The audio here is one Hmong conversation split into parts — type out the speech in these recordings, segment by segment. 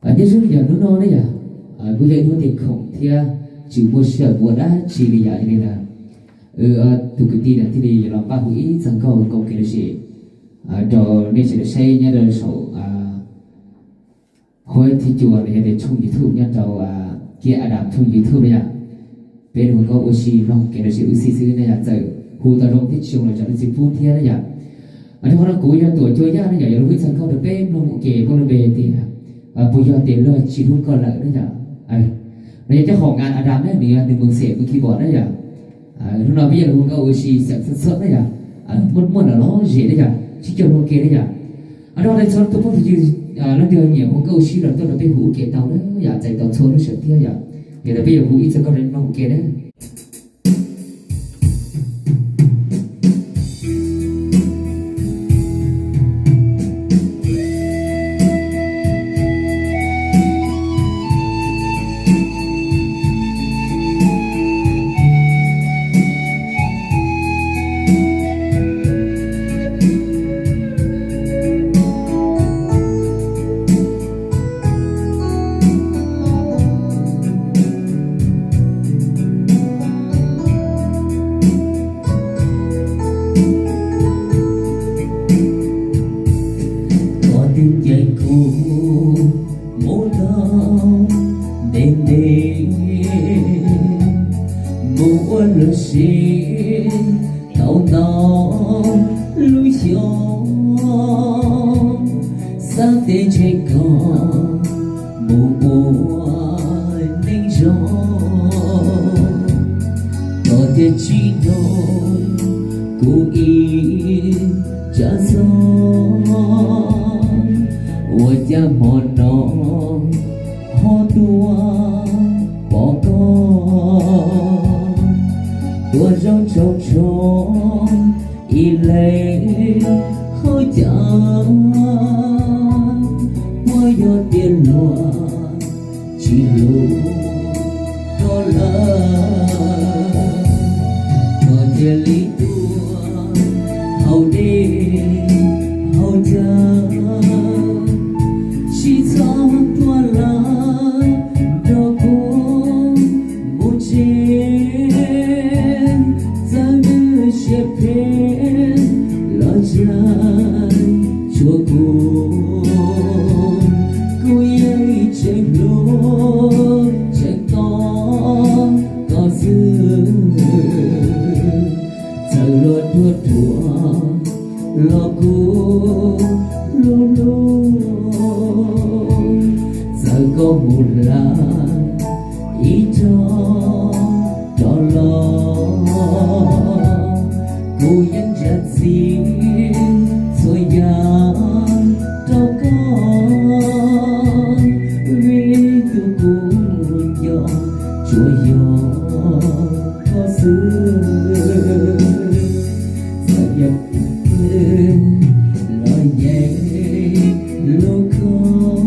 Nyob zoo yog hnub no ne yom, kuj yog ib hnub tias khoom thiab tsis muaj sij hawm ua dab tsi li yom, yog li ntawd tus kwv tij no thiaj li yuav los npaj hu ib txoj nkauj koom kev lom zem rau nej sawv daws saib nyob rau saum huab thib cua los yog tias tshooj YouTube nyob rau kiab Adam tshooj YouTube na yom. Peb los hu nkauj ua si mloog kev lom zem ua si xwb ne yom, txawm hu tau zoo thiab tsis zoo los tso nej txiv pub thiab na yom. Rau qhov no kuv yog Tuam Cua Yaj na yom, yuav los hu ib txoj nkauj rau peb mloog ua ke, nkauj lub npe tias puas yog tias luag tsis hlub koj lawm na yom. No yog cov hom nkas Adam na, nws yog nws mus xem mus khi bom na yom. Hnub no peb yuav los hu nkauj ua si xeem txhawb txhawb na yom, muaj muaj los lom zem na yom, sib cog ua ke na yom. Rau qhov no txhua tus phooj ywg leej twg nyiam hu nkauj ua si los tuaj rau peb hu ua ke tau na yom, txais tau txhua lub sij hawm thiab yom. Yog li peb yuav hu ib txoj nkauj rau nej mloog ua ke na. Koj twb ncaim kuv mus tau ntev ntev, mus ua luag sim tau ntau lub xyoo, xav tias ntshe koj mus ua neej zoo, koj tias tsis nrog kuv ib tsam xyoo, ua cas hmo no ho tuaj pom koj, tuaj zoo tshauv tshauv ib leeg hauv cas, puas yog tias luag tsis hlub koj lawm, koj thiaj li tuaj hauv dej hauv cawv, tsis txhob tuaj lawm nrog kuv mus tsev, txawm nws siab phem los tsis tshua kuv, kuv yeej tseem hlub tseem tos koj xwb. Txawm luag ruam ruam los kuv hlub hlub, txawm koj mus hla ib tog rov los, kuv yeej zam txim txhua yam rau koj, vim tus kuv nco tsuas yog koj xwb. Txawm yog los yeej hlub koj,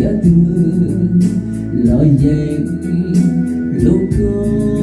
Yog twg los yeej hlub koj.